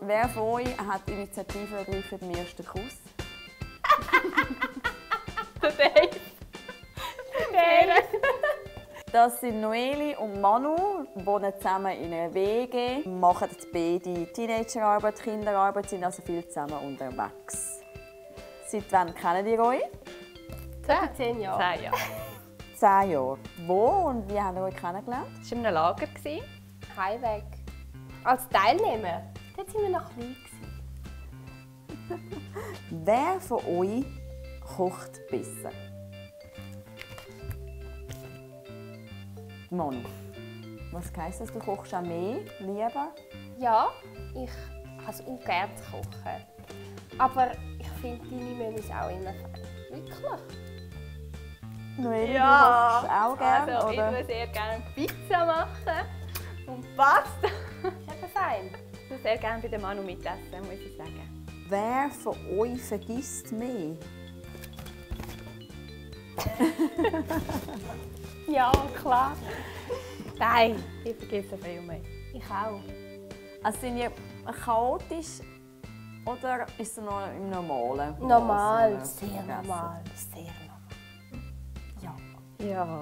Wer von euch hat die Initiative ergriffen beim ersten Kuss? Der Dave. Der. Das sind Noeli und Manu, wohnen zusammen in einer WG, machen beide Teenagerarbeit, Kinderarbeit, sind also viel zusammen unterwegs. Seit wann kennen ihr euch? 10 Jahre. 10 Jahre. 10 Jahre. Wo und wie habt ihr euch kennengelernt? Es war in einem Lager. Heimweg. Als Teilnehmer. Dort waren wir noch klein. Wer von euch kocht besser? Manu, was heisst das? Du kochst auch mehr, lieber? Ja, ich habe es auch gerne zu kochen. Aber ich finde, deine Menüs auch immer fein. Wirklich? Noeli, Ja, du kochst auch gerne, also, oder? ich würde sehr gerne Pizza machen und Pasta. Ist eben fein. Ich würde sehr gerne bei der Manu mitessen, muss ich sagen. Wer von euch vergisst mehr? Ja, klar. Nein, ich vergesse viel mehr. Ich auch. Also sind ihr chaotisch oder ist es noch im Normalen? Normal, Was sehr vergessen? normal. Sehr normal. Ja. Ja.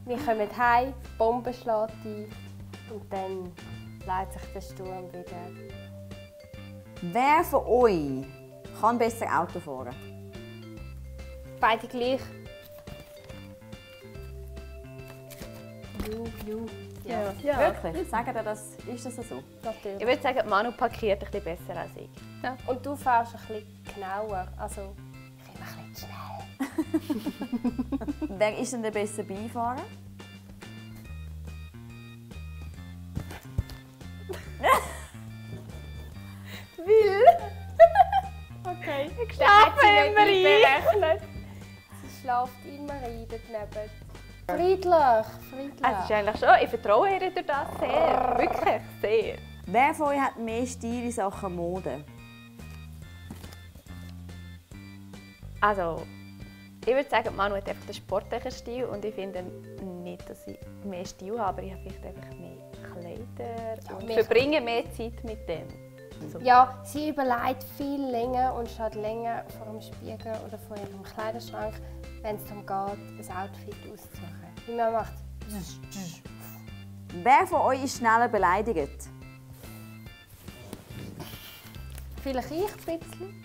Wir kommen heim, die Bombe schlägt ein und dann leitet sich der Sturm wieder. Wer von euch kann besser Auto fahren? Beide gleich. Ja, Wirklich? Sagen ihr das? Ist das so? natürlich. Ich würde sagen, Manu parkiert ein bisschen besser als ich. Und du fährst ein bisschen genauer. Also, ich bin ein bisschen schnell. Wer ist denn der beste Beifahrer? Okay. Ich Da hat schlafe sie immer nicht ein. einberechnet. Sie schläft immer ein dort neben. Friedlich, friedlich. Es ist eigentlich schon, ich vertraue ihr durch das sehr. Wirklich sehr. Wer von euch hat mehr Stil in Sachen Mode? Also, ich würde sagen, Manu hat einfach den sportlichen Stil und ich finde nicht, dass ich mehr Stil habe, aber ich habe vielleicht einfach mehr Kleider und mehr verbringe mehr Zeit mit dem. So. Ja, sie überlegt viel länger und steht länger vor dem Spiegel oder vor ihrem Kleiderschrank, wenn es darum geht, ein Outfit auszusuchen. Wie man macht. Wer von euch ist schneller beleidigt? Vielleicht ich ein bisschen.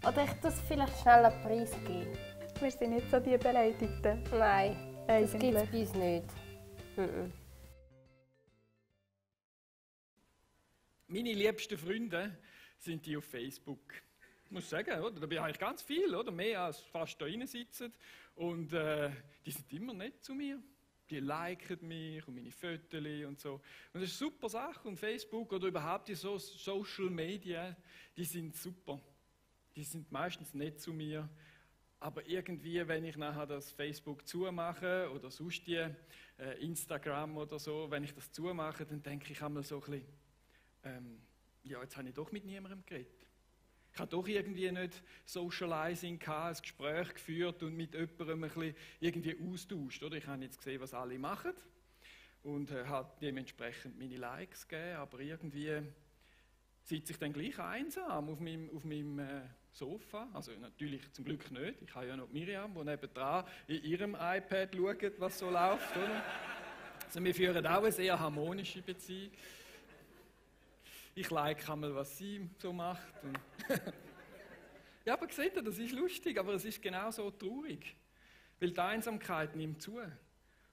Oder ich tue es vielleicht schneller preisgeben. Wir sind nicht so die Beleidigten. Nein, das gibt es Eigentlich. bei uns nicht. Meine liebsten Freunde sind die auf Facebook. Ich muss sagen, oder? Da bin ich eigentlich ganz viel, oder? Mehr als fast da rein sitzen. Und die sind immer nett zu mir. Die liken mich und meine Fotos und so. Und das ist eine super Sache. Und Facebook oder überhaupt die Social Media, die sind super. Die sind meistens nett zu mir. Aber irgendwie, wenn ich nachher das Facebook zumache oder sonst die Instagram oder so, wenn ich das zumache, dann denke ich einmal so ein bisschen, ja, jetzt habe ich doch mit niemandem geredet. Ich habe doch irgendwie nicht Socializing gehabt, ein Gespräch geführt und mit jemandem ein bisschen irgendwie austauscht. Oder? Ich habe jetzt gesehen, was alle machen und habe dementsprechend meine Likes gegeben, aber irgendwie sitze ich dann gleich einsam auf meinem Sofa. Also natürlich zum Glück nicht. Ich habe ja noch Miriam, die nebendran in ihrem iPad schaut, was so läuft. Oder? Also wir führen auch eine sehr harmonische Beziehung. Ich like einmal, was sie so macht. Ja, aber seht ihr, das ist lustig, aber es ist genauso traurig. Weil die Einsamkeit nimmt zu.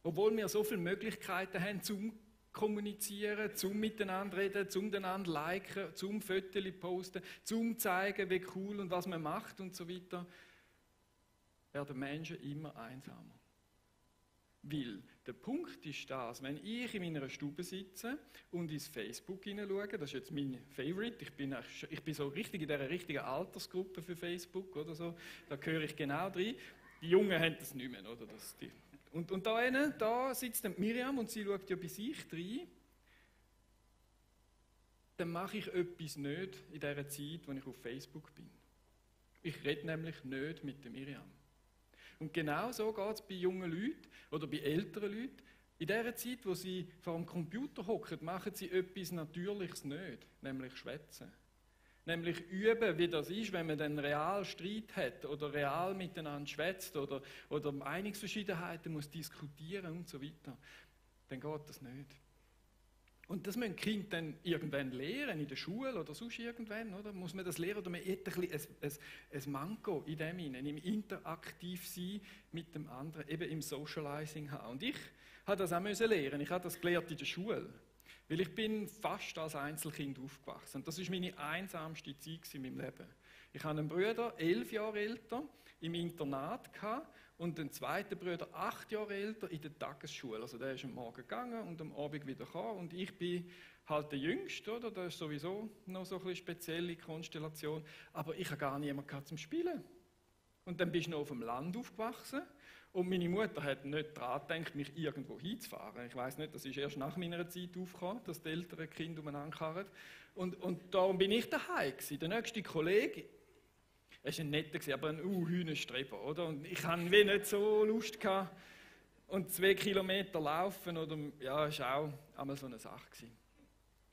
Obwohl wir so viele Möglichkeiten haben, zum kommunizieren, zum miteinander reden, zum einander liken, zum Fotos posten, zum zeigen, wie cool und was man macht und so weiter, werden Menschen immer einsamer. Weil der Punkt ist das, wenn ich in meiner Stube sitze und ins Facebook hineinschaue, das ist jetzt mein Favorite, ich bin so richtig in dieser richtigen Altersgruppe für Facebook oder so, da gehöre ich genau rein. Die Jungen haben das nicht mehr, oder? Und da sitzt dann Miriam und sie schaut ja bei sich rein. Dann mache ich etwas nicht in dieser Zeit, wo ich auf Facebook bin. Ich rede nämlich nicht mit der Miriam. Und genau so geht es bei jungen Leuten oder bei älteren Leuten. In der Zeit, wo sie vor dem Computer hocken, machen sie etwas Natürliches nicht, nämlich schwätzen. Nämlich üben, wie das ist, wenn man dann real Streit hat oder real miteinander schwätzt oder Meinungsverschiedenheiten muss diskutieren und so weiter. Dann geht das nicht. Und das müssen die Kinder dann irgendwann lernen, in der Schule oder sonst irgendwann, oder? Muss man das lernen oder man hat ein Manko in dem hinein, im interaktiv sein mit dem anderen, eben im Socializing haben. Und ich habe das auch lernen. Ich habe das gelernt in der Schule. Weil ich bin fast als Einzelkind aufgewachsen. Und das war meine einsamste Zeit in meinem Leben. Ich hatte einen Bruder, 11 Jahre älter, im Internat gehabt, und einen zweiten Bruder, 8 Jahre älter, in der Tagesschule. Also der ist am Morgen gegangen und am Abend wieder gekommen. Und ich bin halt der Jüngste, oder? Das ist sowieso noch so eine spezielle Konstellation. Aber ich hatte gar niemanden zum Spielen. Und dann bist du noch auf dem Land aufgewachsen. Und meine Mutter hat nicht daran gedacht, mich irgendwo hinzufahren. Ich weiss nicht, das ist erst nach meiner Zeit aufgekommen, dass die älteren Kinder umeinander karren. Und darum bin ich daheim gewesen. Der nächste Kollege, er war ein netter, aber ein Hühnerstreber, oder? Und ich hatte wie nicht so Lust gehabt. Und 2 Kilometer laufen, oder, ja, das war auch einmal so eine Sache gewesen.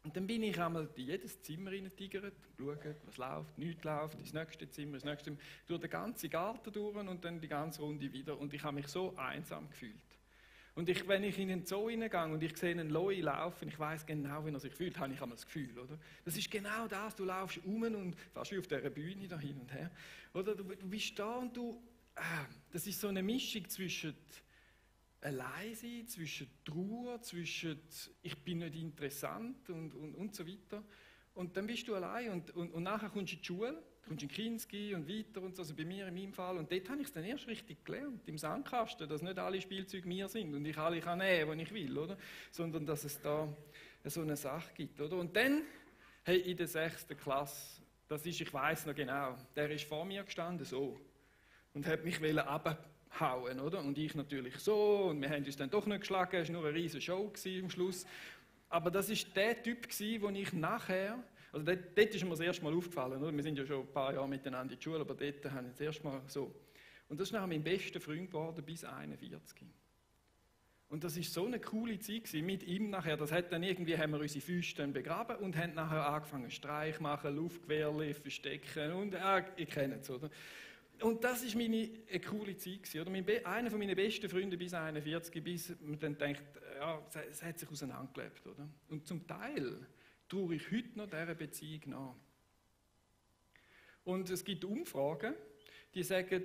Und dann bin ich einmal in jedes Zimmer reingetigert, geschaut, was läuft, nichts läuft, ins nächste Zimmer, durch den ganzen Garten durch und dann die ganze Runde wieder. Und ich habe mich so einsam gefühlt. Und wenn ich in den Zoo hineingehe und ich sehe einen Loi laufen, ich weiss genau, wie er sich fühlt, habe ich einmal das Gefühl, oder? Das ist genau das, du laufst und fast wie auf dieser Bühne da hin und her. Oder du bist da und das ist so eine Mischung zwischen allein sein, zwischen Trauer, zwischen ich bin nicht interessant und so weiter. Und dann bist du allein und nachher kommst du in die Schule, kommst in Kinski und weiter und so, also bei mir in meinem Fall. Und dort habe ich es dann erst richtig gelernt, im Sandkasten, dass nicht alle Spielzeuge mir sind und ich alle kann nehmen, die ich will, oder? Sondern dass es da so eine Sache gibt, oder? Und dann, hey, in der 6. Klasse, das ist, ich weiss noch genau, der ist vor mir gestanden, so, und hat mich runterhauen, oder? Und ich natürlich so, und wir haben uns dann doch nicht geschlagen, es war nur eine riesige Show am Schluss. Aber das war der Typ, den ich nachher, also dort ist mir das erste Mal aufgefallen, oder? Wir sind ja schon ein paar Jahre miteinander in der Schule, aber dort habe ich das erste Mal so. Und das ist nachher mein bester Freund geworden, bis 41. Und das war so eine coole Zeit gewesen, mit ihm nachher. Das hat dann irgendwie, haben wir unsere Füße dann begraben und haben nachher angefangen Streich machen, Luftgewehrle verstecken und ihr kennt es, oder? Und das war eine coole Zeit gewesen, oder? Einer meiner besten Freunde bis 41, bis man dann denkt, ja, es hat sich auseinandergelebt, oder? Und zum Teil traue ich heute noch dieser Beziehung nach. Und es gibt Umfragen, die sagen,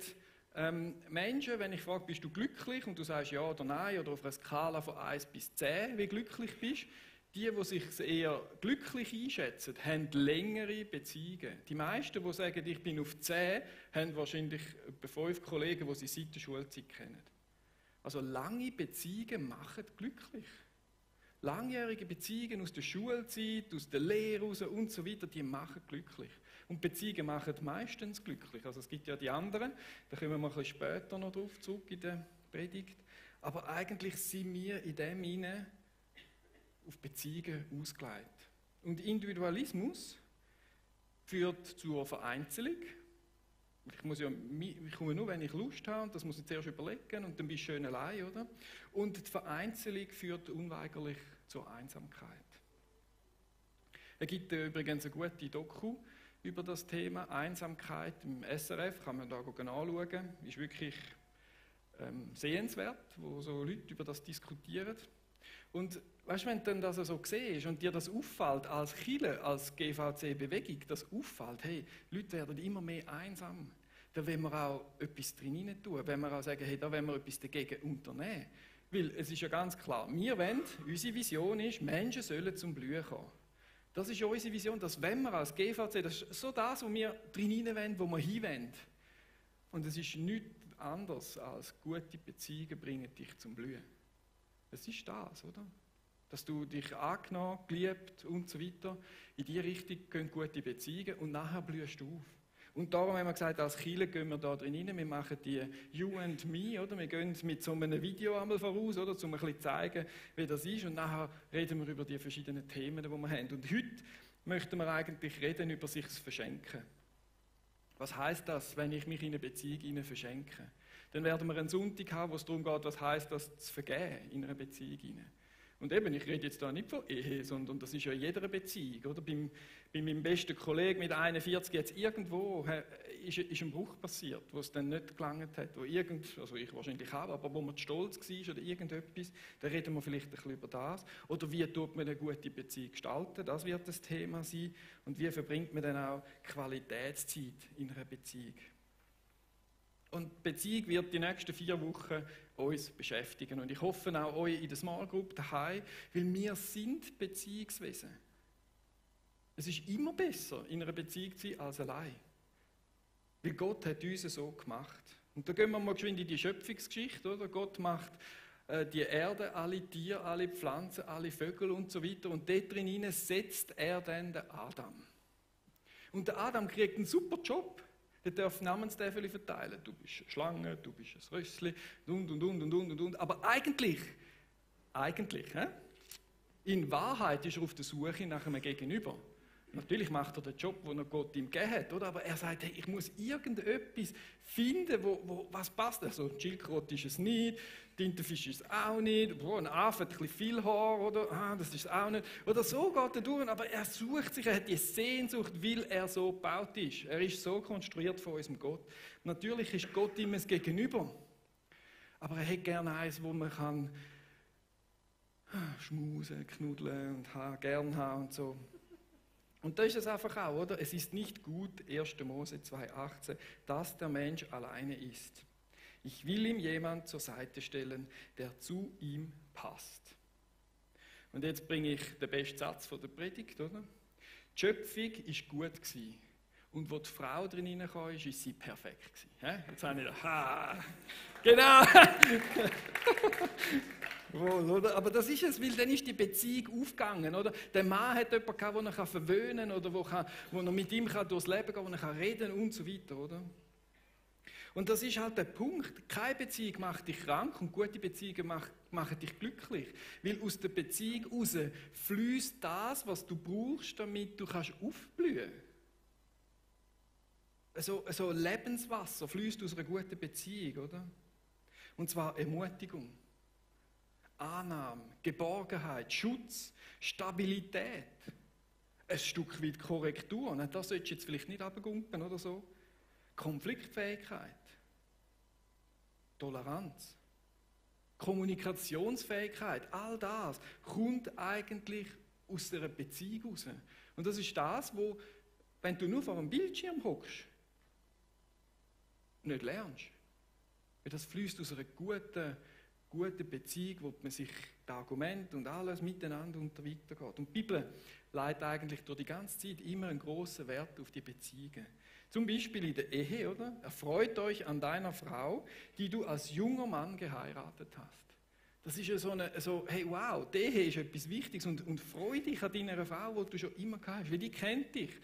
Menschen, wenn ich frage, bist du glücklich, und du sagst ja oder nein, oder auf einer Skala von 1 bis 10, wie glücklich bist, die sich eher glücklich einschätzen, haben längere Beziehungen. Die meisten, die sagen, ich bin auf 10, haben wahrscheinlich etwa 5 Kollegen, die sie seit der Schulzeit kennen. Also lange Beziehungen machen glücklich. Langjährige Beziehungen aus der Schulzeit, aus der Lehre raus und so weiter, die machen glücklich. Und Beziehungen machen meistens glücklich. Also es gibt ja die anderen, da kommen wir mal ein bisschen später noch drauf zurück in der Predigt. Aber eigentlich sind wir in dem hinein auf Beziehungen ausgelegt. Und Individualismus führt zur Vereinzelung. Ich komme nur, wenn ich Lust habe, und das muss ich zuerst überlegen, und dann bist du schön allein, oder? Und die Vereinzelung führt unweigerlich zur Einsamkeit. Es gibt übrigens eine gute Doku über das Thema Einsamkeit im SRF, kann man da anschauen. Ist wirklich sehenswert, wo so Leute über das diskutieren. Und weißt, wenn du dann das so siehst und dir das auffällt als Kirche, als GVC-Bewegung, das auffällt, hey, Leute werden immer mehr einsam, da wollen wir auch etwas drin tun, wenn wir auch sagen, hey, da wollen wir etwas dagegen unternehmen. Weil es ist ja ganz klar, unsere Vision ist, Menschen sollen zum Blühen kommen. Das ist ja unsere Vision, dass wenn wir als GVC, das ist so das, wo wir drin wollen, wo wir hin wollen. Und es ist nichts anderes als gute Beziehungen bringen dich zum Blühen. Es ist das, oder? Dass du dich angenommen, geliebt und so weiter, in die Richtung gehen gute Beziehungen und nachher blühst du auf. Und darum haben wir gesagt, als Kirche gehen wir da drin rein, wir machen die You and Me, oder? Wir gehen mit so einem Video einmal voraus, oder? Um ein bisschen zu zeigen, wie das ist, und nachher reden wir über die verschiedenen Themen, die wir haben. Und heute möchten wir eigentlich reden über sich verschenken. Was heisst das, wenn ich mich in eine Beziehung verschenke? Dann werden wir einen Sonntag haben, wo es darum geht, was heisst das zu vergeben in einer Beziehung hinein. Und eben, ich rede jetzt da nicht von Ehe, sondern das ist ja in jeder Beziehung. Oder? Bei meinem besten Kollegen mit 41 jetzt irgendwo ist ein Bruch passiert, wo es dann nicht gelangt hat, also ich wahrscheinlich auch, aber wo man zu stolz war oder irgendetwas, dann reden wir vielleicht ein bisschen über das. Oder wie tut man eine gute Beziehung gestalten, das wird das Thema sein. Und wie verbringt man dann auch Qualitätszeit in einer Beziehung. Und die Beziehung wird die nächsten 4 Wochen uns beschäftigen. Und ich hoffe auch euch in der Small Group daheim, weil wir sind Beziehungswesen. Es ist immer besser, in einer Beziehung zu sein, als allein. Weil Gott hat uns so gemacht. Und da gehen wir mal geschwind in die Schöpfungsgeschichte, oder? Gott macht die Erde, alle Tiere, alle Pflanzen, alle Vögel und so weiter. Und dort drin setzt er dann den Adam. Und der Adam kriegt einen super Job. Der darf Namenstäfel verteilen. Du bist eine Schlange, du bist ein Rössli und. Aber eigentlich, in Wahrheit ist er auf der Suche nach einem Gegenüber. Natürlich macht er den Job, den er Gott ihm gegeben hat, oder? Aber er sagt, hey, ich muss irgendetwas finden, was passt. Also Schildkröte ist es nicht, Tintenfisch ist es auch nicht, ein Affe hat ein bisschen viel Haar, oder? Das ist es auch nicht. Oder so geht er durch, aber er sucht sich, er hat die Sehnsucht, weil er so gebaut ist. Er ist so konstruiert von unserem Gott. Natürlich ist Gott ihm ein Gegenüber, aber er hat gerne eins, wo man kann schmusen, knuddeln und gern haben und so. Und da ist es einfach auch, oder? Es ist nicht gut, 1. Mose 2,18, dass der Mensch alleine ist. Ich will ihm jemand zur Seite stellen, der zu ihm passt. Und jetzt bringe ich den besten Satz von der Predigt, oder? Die Schöpfung war gut gewesen. Und wo die Frau drin hineinkam, ist sie perfekt gewesen. Jetzt habe ich gedacht, genau! Wohl, oder? Aber das ist es, weil dann ist die Beziehung aufgegangen, oder? Der Mann hat jemanden gehabt, den er verwöhnen kann, oder wo er mit ihm durchs Leben gehen kann, wo er reden kann und so weiter, oder? Und das ist halt der Punkt. Keine Beziehung macht dich krank und gute Beziehungen machen dich glücklich. Weil aus der Beziehung heraus fließt das, was du brauchst, damit du aufblühen kannst. So Lebenswasser fließt aus einer guten Beziehung, oder? Und zwar Ermutigung. Annahme, Geborgenheit, Schutz, Stabilität, ein Stück weit Korrektur, das solltest du jetzt vielleicht nicht runtergumpen oder so, Konfliktfähigkeit, Toleranz, Kommunikationsfähigkeit, all das kommt eigentlich aus einer Beziehung raus. Und das ist das, wo, wenn du nur vor einem Bildschirm hockst, nicht lernst. Weil das fließt aus einer guten Beziehung, wo man sich die Argumente und alles miteinander und weitergeht. Und die Bibel legt eigentlich durch die ganze Zeit immer einen grossen Wert auf die Beziehungen. Zum Beispiel in der Ehe, oder? Erfreut euch an deiner Frau, die du als junger Mann geheiratet hast. Das ist ja hey wow, die Ehe ist etwas Wichtiges und freu dich an deiner Frau, die du schon immer gehabt hast, weil die kennt dich.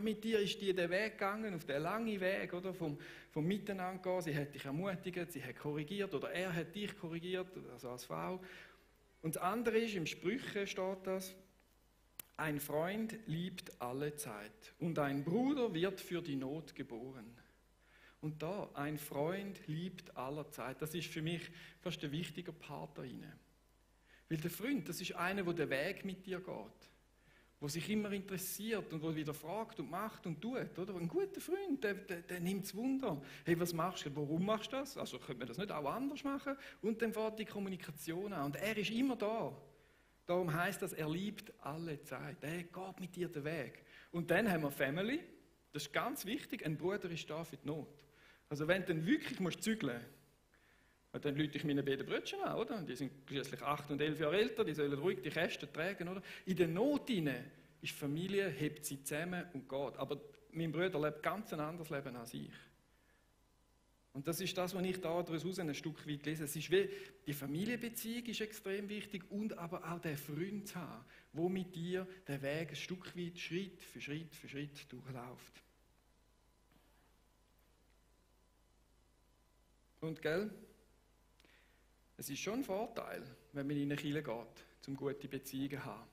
Mit dir ist die den Weg gegangen, auf den langen Weg, oder? Vom Miteinander gehen. Sie hat dich ermutigt, sie hat korrigiert oder er hat dich korrigiert, also als Frau. Und das andere ist, im Sprüche steht das, ein Freund liebt alle Zeit und ein Bruder wird für die Not geboren. Und da, ein Freund liebt aller Zeit, das ist für mich fast ein wichtiger Part da rein. Weil der Freund, das ist einer, der den Weg mit dir geht. Der sich immer interessiert und der wieder fragt und macht und tut. Oder? Ein guter Freund, der nimmt es Wunder. Hey, was machst du? Warum machst du das? Also könnte man das nicht auch anders machen? Und dann fährt die Kommunikation an. Und er ist immer da. Darum heisst das, er liebt alle Zeit. Er geht mit dir den Weg. Und dann haben wir Family. Das ist ganz wichtig. Ein Bruder ist da für die Not. Also wenn du dann wirklich zügeln musst, dann rufe ich meine beiden Brötchen an, oder? Die sind schließlich 8 und 11 Jahre älter, die sollen ruhig die Kästen tragen, oder? In der Not hinein ist Familie, hebt sie zusammen und geht. Aber mein Bruder lebt ganz ein anderes Leben als ich. Und das ist das, was ich daraus ein Stück weit lese. Es ist wie, die Familienbeziehung ist extrem wichtig und aber auch der Freund zu haben, der mit dir den Weg ein Stück weit Schritt für Schritt durchläuft. Und gell? Es ist schon ein Vorteil, wenn man in eine Kirche geht, um gute Beziehungen zu haben.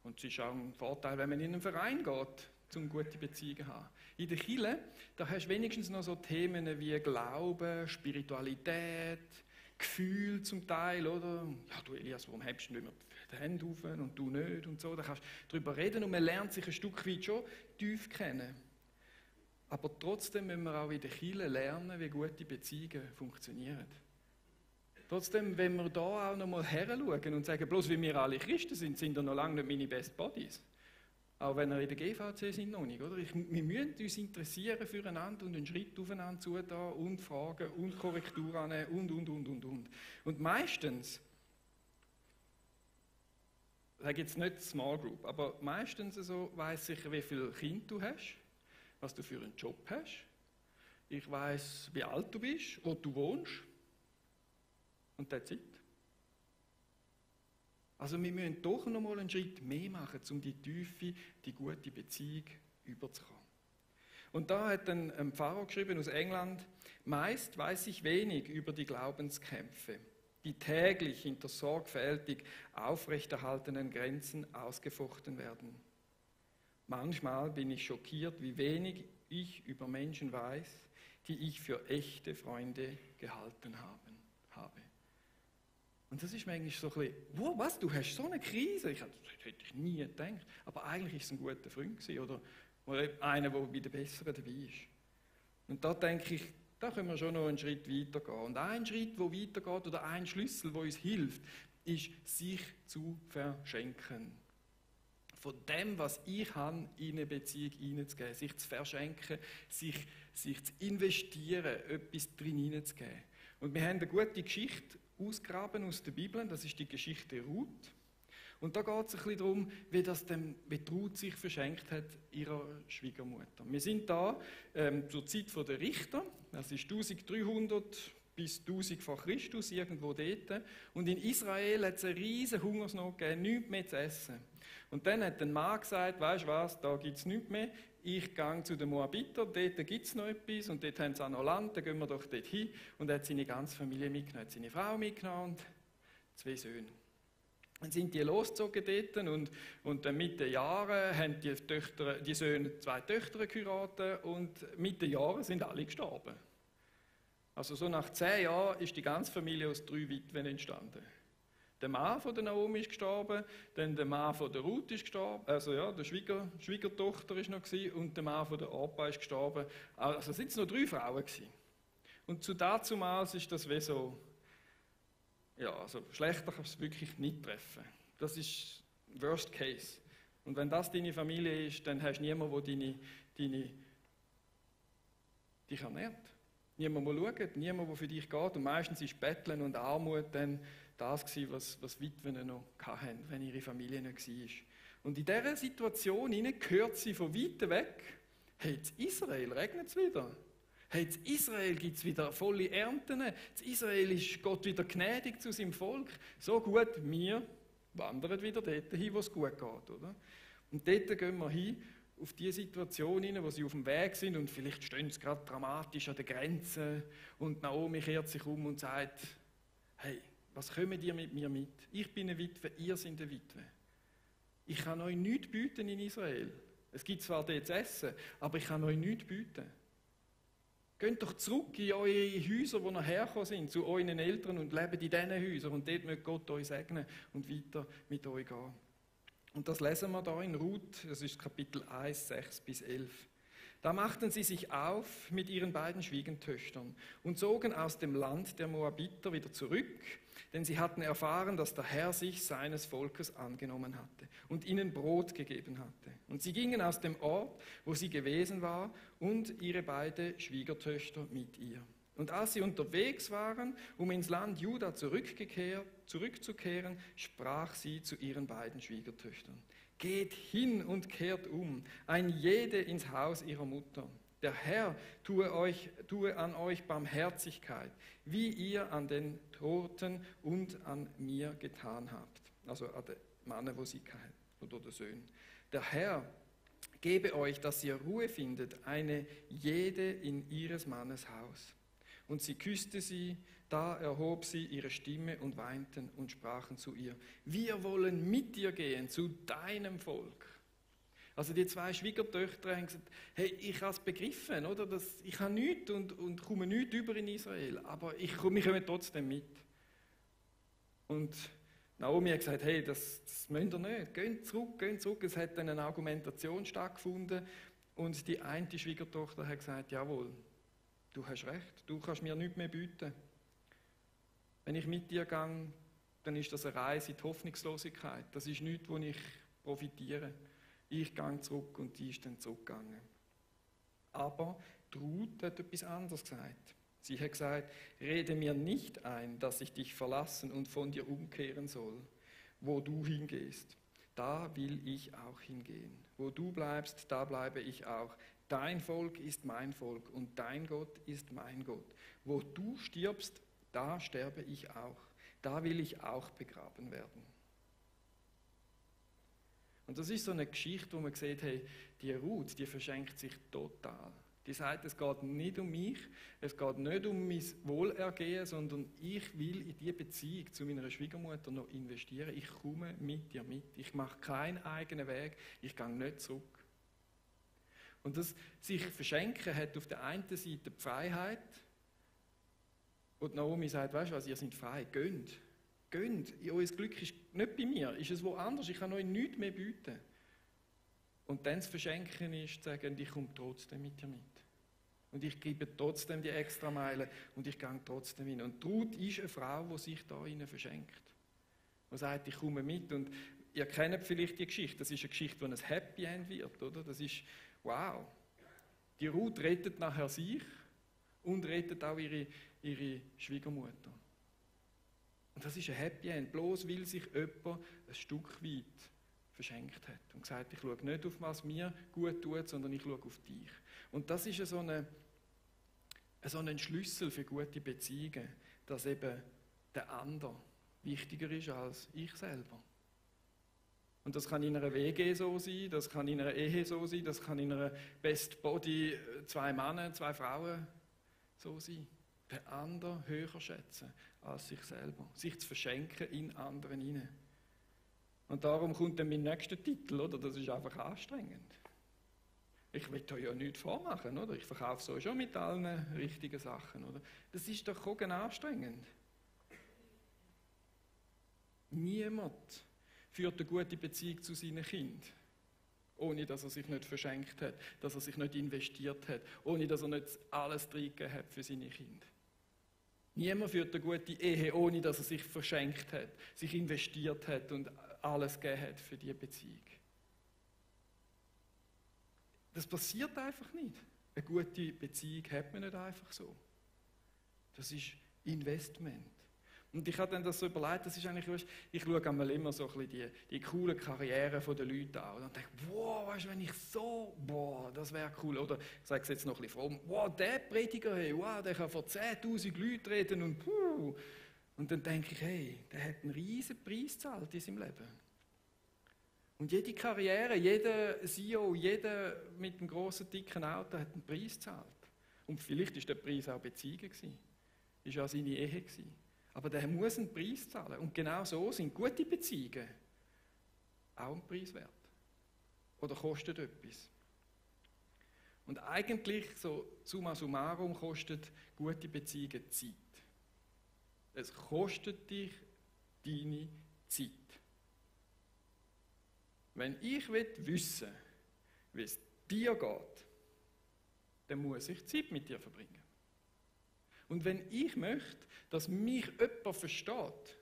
Und es ist auch ein Vorteil, wenn man in einen Verein geht, um gute Beziehungen zu haben. In der Kirche, da hast du wenigstens noch so Themen wie Glauben, Spiritualität, Gefühl zum Teil, oder? Ja, du Elias, warum hebst du immer die Hände auf und du nicht und so. Da kannst du darüber reden und man lernt sich ein Stück weit schon tief kennen. Aber trotzdem müssen wir auch in der Kirche lernen, wie gute Beziehungen funktionieren. Trotzdem, wenn wir da auch noch mal heranschauen und sagen, bloß wie wir alle Christen sind, sind da noch lange nicht meine Best Buddies. Auch wenn wir in der GVC sind, noch nicht. Oder? Wir müssen uns interessieren füreinander und einen Schritt aufeinander zutun und fragen und Korrektur annehmen und. Und meistens, ich sage jetzt nicht Small Group, aber meistens so weiss ich, wie viele Kinder du hast, was du für einen Job hast. Ich weiss, wie alt du bist, wo du wohnst. Und that's it. Also wir müssen doch noch mal einen Schritt mehr machen, um die tiefe, die gute Beziehung überzukommen. Und da hat ein Pfarrer geschrieben aus England, meist weiß ich wenig über die Glaubenskämpfe, die täglich hinter sorgfältig aufrechterhaltenen Grenzen ausgefochten werden. Manchmal bin ich schockiert, wie wenig ich über Menschen weiß, die ich für echte Freunde gehalten habe. Und das ist mir eigentlich so ein bisschen, wow, was, du hast so eine Krise? Das hätte ich nie gedacht. Aber eigentlich war es ein guter Freund gewesen, oder einer, der bei den Besseren dabei ist. Und da denke ich, da können wir schon noch einen Schritt weitergehen. Und ein Schritt, der weitergeht, oder ein Schlüssel, der uns hilft, ist, sich zu verschenken. Von dem, was ich habe, in eine Beziehung hineinzugeben. Sich zu verschenken, sich zu investieren, etwas drin hineinzugeben. Und wir haben eine gute Geschichte ausgraben aus der Bibel, das ist die Geschichte Ruth. Und da geht es ein bisschen darum, wie Ruth sich verschenkt hat ihrer Schwiegermutter. Wir sind da zur Zeit der Richter, das ist 1300 bis 1000 vor Christus, irgendwo dort. Und in Israel hat es eine riesige Hungersnot gegeben, nichts mehr zu essen. Und dann hat ein Mann gesagt, weisst du was, da gibt es nichts mehr, ich gehe zu den Moabitern, dort gibt es noch etwas und dort haben sie auch noch Land, dann gehen wir doch dort hin. Und er hat seine ganze Familie mitgenommen, hat seine Frau mitgenommen und 2 Söhne. Dann sind die losgezogen dort und dann mit den Jahren haben die Söhne 2 Töchter geheiratet und mit den Jahren sind alle gestorben. Also so nach 10 Jahren ist die ganze Familie aus 3 Witwen entstanden. Der Mann von der Naomi ist gestorben, dann der Mann von der Ruth ist gestorben, also ja, der Schwiegertochter ist noch gewesen, und der Mann von der Orpa ist gestorben. Also sind es noch 3 Frauen gewesen. Und zu dazumals ist das wie so, ja, also schlechter kann es wirklich nicht treffen. Das ist Worst Case. Und wenn das deine Familie ist, dann hast du niemanden, der dich ernährt. Niemand, der schaut, niemand, der für dich geht. Und meistens ist Betteln und Armut dann das gewesen, was Witwen noch hatten, wenn ihre Familie nicht war. Und in dieser Situation hört sie von weit weg, hey, in Israel regnet es wieder. Hey, in Israel gibt es wieder volle Ernten. In Israel ist Gott wieder gnädig zu seinem Volk. So gut, wir wandern wieder dort hin, wo es gut geht. Oder? Und dort gehen wir hin, auf die Situation hin, wo sie auf dem Weg sind und vielleicht stehen sie gerade dramatisch an der Grenze und Naomi kehrt sich um und sagt, hey, was kommt ihr mit mir mit? Ich bin eine Witwe, ihr seid eine Witwe. Ich kann euch nichts bieten in Israel. Es gibt zwar dort zu essen, aber ich kann euch nichts bieten. Geht doch zurück in eure Häuser, wo ihr hergekommen sind, zu euren Eltern und lebt in diesen Häusern und dort möge Gott euch segnen und weiter mit euch gehen. Und das lesen wir da in Ruth, das ist Kapitel 1, 6 bis 11. Da machten sie sich auf mit ihren beiden Schwiegertöchtern und zogen aus dem Land der Moabiter wieder zurück, denn sie hatten erfahren, dass der Herr sich seines Volkes angenommen hatte und ihnen Brot gegeben hatte. Und sie gingen aus dem Ort, wo sie gewesen war, und ihre beiden Schwiegertöchter mit ihr. Und als sie unterwegs waren, um ins Land Juda zurückzukehren, sprach sie zu ihren beiden Schwiegertöchtern: Geht hin und kehrt um, ein jede ins Haus ihrer Mutter. Der Herr tue an euch Barmherzigkeit, wie ihr an den Toten und an mir getan habt. Also an den Mannen, wo sie hatten, oder den Söhnen. Der Herr gebe euch, dass ihr Ruhe findet, eine jede in ihres Mannes Haus. Und sie küsste sie, da erhob sie ihre Stimme und weinten und sprachen zu ihr: Wir wollen mit dir gehen zu deinem Volk. Also die 2 Schwiegertöchter haben gesagt, hey, ich habe es begriffen, oder? Ich habe nichts und komme nichts über in Israel, aber wir kommen trotzdem mit. Und Naomi hat gesagt, hey, das müsst ihr nicht, geht zurück. Es hat dann eine Argumentation stattgefunden und die eine Schwiegertochter hat gesagt, jawohl, du hast recht, du kannst mir nichts mehr bieten. Wenn ich mit dir gehe, dann ist das eine Reise in die Hoffnungslosigkeit. Das ist nichts, wo ich profitiere. Ich gehe zurück und die ist dann zurückgegangen. Aber Ruth hat etwas anderes gesagt. Sie hat gesagt, rede mir nicht ein, dass ich dich verlassen und von dir umkehren soll. Wo du hingehst, da will ich auch hingehen. Wo du bleibst, da bleibe ich auch. Dein Volk ist mein Volk und dein Gott ist mein Gott. Wo du stirbst, da sterbe ich auch. Da will ich auch begraben werden. Und das ist so eine Geschichte, wo man sieht, hey, die Ruth, die verschenkt sich total. Die sagt, es geht nicht um mich, es geht nicht um mein Wohlergehen, sondern ich will in diese Beziehung zu meiner Schwiegermutter noch investieren. Ich komme mit dir mit. Ich mache keinen eigenen Weg, ich gehe nicht zurück. Und das sich verschenken hat auf der einen Seite die Freiheit. Und Naomi sagt, weißt du was, ihr seid frei, geht. Euer Glück ist nicht bei mir, ist es woanders, ich kann euch nichts mehr bieten. Und dann das Verschenken ist, zu sagen, ich komme trotzdem mit dir mit. Und ich gebe trotzdem die extra Meile und ich gehe trotzdem hin. Und Ruth ist eine Frau, die sich da innen verschenkt. Die sagt, ich komme mit. Und ihr kennt vielleicht die Geschichte, das ist eine Geschichte, die ein Happy End wird, oder? Das ist, wow. Die Ruth rettet nachher sich und rettet auch ihre Schwiegermutter. Und das ist ein Happy End, bloß weil sich jemand ein Stück weit verschenkt hat und gesagt, ich schaue nicht auf was mir gut tut, sondern ich schaue auf dich. Und das ist so ein Schlüssel für gute Beziehungen, dass eben der andere wichtiger ist als ich selber. Und das kann in einer WG so sein, das kann in einer Ehe so sein, das kann in einer Best Body 2 Männer, 2 Frauen so sein. Den anderen höher schätzen als sich selber. Sich zu verschenken in anderen hinein. Und darum kommt dann mein nächster Titel, oder? Das ist einfach anstrengend. Ich will euch ja nichts vormachen, oder? Ich verkaufe so schon mit allen richtigen Sachen, oder? Das ist doch auch anstrengend. Niemand führt eine gute Beziehung zu seinen Kindern, ohne dass er sich nicht verschenkt hat, dass er sich nicht investiert hat, ohne dass er nicht alles reingegeben hat für seine Kinder. Niemand führt eine gute Ehe, ohne dass er sich verschenkt hat, sich investiert hat und alles gegeben hat für diese Beziehung. Das passiert einfach nicht. Eine gute Beziehung hat man nicht einfach so. Das ist Investment. Und ich habe dann das so überlegt, das ist eigentlich, ich schaue einmal immer so ein bisschen die coolen Karrieren der Leute an und denke, wow, weißt du, wenn ich so, boah, das wäre cool. Oder ich sage es jetzt noch ein bisschen fromm, wow, der Prediger, hey, wow, der kann vor 10'000 Leuten reden und puh. Und dann denke ich, hey, der hat einen riesen Preis gezahlt in seinem Leben. Und jede Karriere, jeder CEO, jeder mit einem grossen, dicken Auto hat einen Preis gezahlt. Und vielleicht war der Preis auch Beziehungen gewesen. Ist auch seine Ehe gewesen. Aber der muss einen Preis zahlen. Und genau so sind gute Beziehungen auch einen Preis wert. Oder kosten etwas. Und eigentlich, so summa summarum, kostet gute Beziehungen Zeit. Es kostet dich deine Zeit. Wenn ich wissen will, wie es dir geht, dann muss ich Zeit mit dir verbringen. Und wenn ich möchte, dass mich jemand versteht,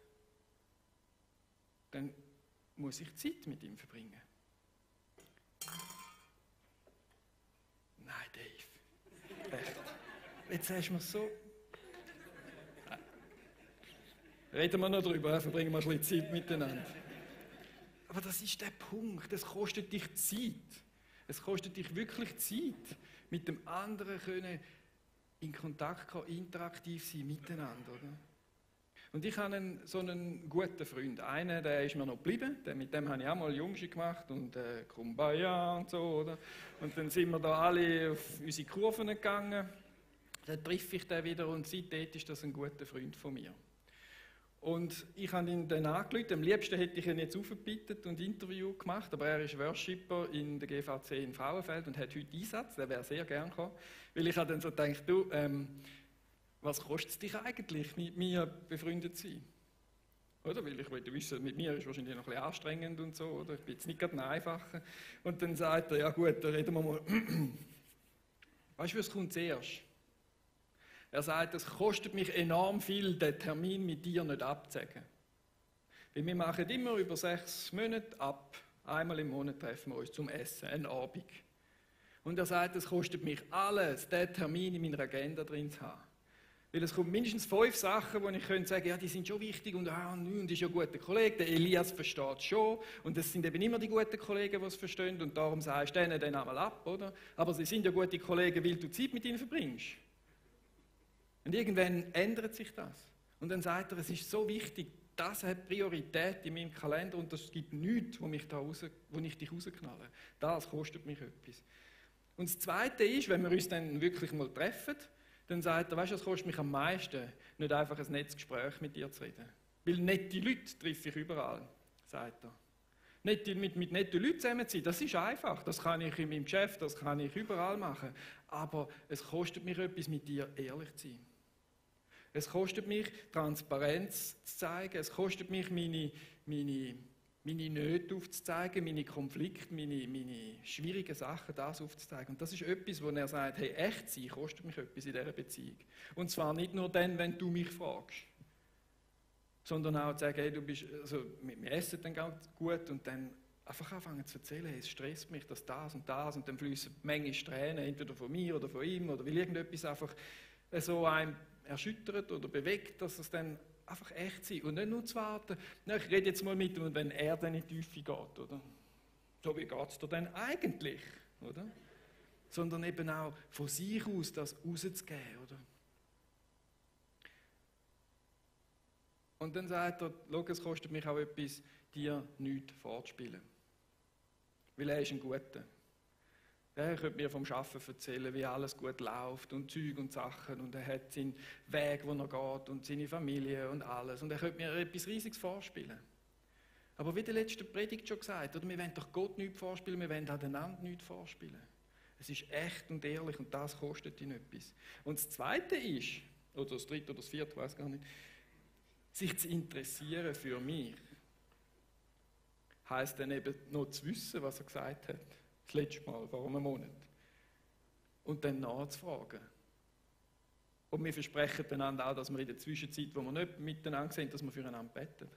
dann muss ich Zeit mit ihm verbringen. Nein, Dave. Echt. Jetzt hast du mir so... Reden wir noch drüber, verbringen wir ein bisschen Zeit miteinander. Aber das ist der Punkt, es kostet dich Zeit. Es kostet dich wirklich Zeit, mit dem anderen können in Kontakt kommen, interaktiv sein miteinander. Oder? Und ich habe so einen guten Freund. Einen, der ist mir noch geblieben, mit dem habe ich auch mal Jungschi gemacht und Kumbaya und so. Oder? Und dann sind wir da alle auf unsere Kurven gegangen. Dann treffe ich den wieder und seitdem ist das ein guter Freund von mir. Und ich habe ihn dann angerufen. Am liebsten hätte ich ihn jetzt aufgebietet und Interview gemacht, aber er ist Worshipper in der GVC in Frauenfeld und hat heute Einsatz. Der wäre sehr gerne gekommen. Weil ich habe dann so gedacht, du, was kostet es dich eigentlich, mit mir befreundet zu sein? Oder? Weil ich wollte wissen, mit mir ist es wahrscheinlich noch ein bisschen anstrengend und so, oder? Ich bin jetzt nicht gerade ein Einfacher. Und dann sagt er, ja gut, dann reden wir mal. Weißt du, was kommt zuerst? Er sagt, es kostet mich enorm viel, den Termin mit dir nicht abzusagen. Weil wir machen immer über 6 Monate ab. Einmal im Monat treffen wir uns zum Essen, einen Abend. Und er sagt, es kostet mich alles, den Termin in meiner Agenda drin zu haben. Weil es kommt mindestens 5 Sachen, wo ich könnte sagen, ja, die sind schon wichtig und ist ja ein guter Kollege, der Elias versteht es schon. Und es sind eben immer die guten Kollegen, die es verstehen und darum sagst du denen dann einmal ab, oder? Aber sie sind ja gute Kollegen, weil du Zeit mit ihnen verbringst. Und irgendwann ändert sich das. Und dann sagt er, es ist so wichtig, das hat Priorität in meinem Kalender und es gibt nichts, wo ich dich rausknalle. Das kostet mich etwas. Und das Zweite ist, wenn wir uns dann wirklich mal treffen, dann sagt er, weißt du, es kostet mich am meisten, nicht einfach ein nettes Gespräch mit dir zu reden. Weil nette Leute treffe ich überall, sagt er. Mit netten Leuten zusammen zu sein, das ist einfach. Das kann ich in meinem Geschäft, das kann ich überall machen. Aber es kostet mich etwas, mit dir ehrlich zu sein. Es kostet mich, Transparenz zu zeigen. Es kostet mich, meine Nöte aufzuzeigen, meine Konflikte, meine schwierigen Sachen, das aufzuzeigen. Und das ist etwas, wo er sagt, hey, echt sein kostet mich etwas in dieser Beziehung. Und zwar nicht nur dann, wenn du mich fragst, sondern auch zu sagen, hey, wir essen dann ganz gut und dann einfach anfangen zu erzählen, hey, es stresst mich, dass das und dann fließen manchmal Tränen, entweder von mir oder von ihm oder weil irgendetwas einfach so einem erschüttert oder bewegt, dass es dann einfach echt sein und nicht nur zu warten, na, ich rede jetzt mal mit ihm und wenn er dann in die Tiefe geht, oder? So wie geht es dir denn eigentlich, oder? Sondern eben auch von sich aus das rauszugeben, oder? Und dann sagt er, schau, es kostet mich auch etwas, dir nichts vorzuspielen. Weil er ist ein Guter. Er könnte mir vom Arbeiten erzählen, wie alles gut läuft und Zeug und Sachen und er hat seinen Weg, wo er geht und seine Familie und alles. Und er könnte mir etwas Riesiges vorspielen. Aber wie der letzte Predigt schon gesagt, oder, wir wollen doch Gott nichts vorspielen, wir wollen einander nichts vorspielen. Es ist echt und ehrlich und das kostet ihn etwas. Und das Zweite ist, oder das Dritte oder das Vierte, ich weiß gar nicht, sich zu interessieren für mich, heisst dann eben noch zu wissen, was er gesagt hat. Das letzte Mal, vor einem Monat. Und dann nachzufragen. Und wir versprechen einander auch, dass wir in der Zwischenzeit, wo wir nicht miteinander sind, dass wir füreinander beten.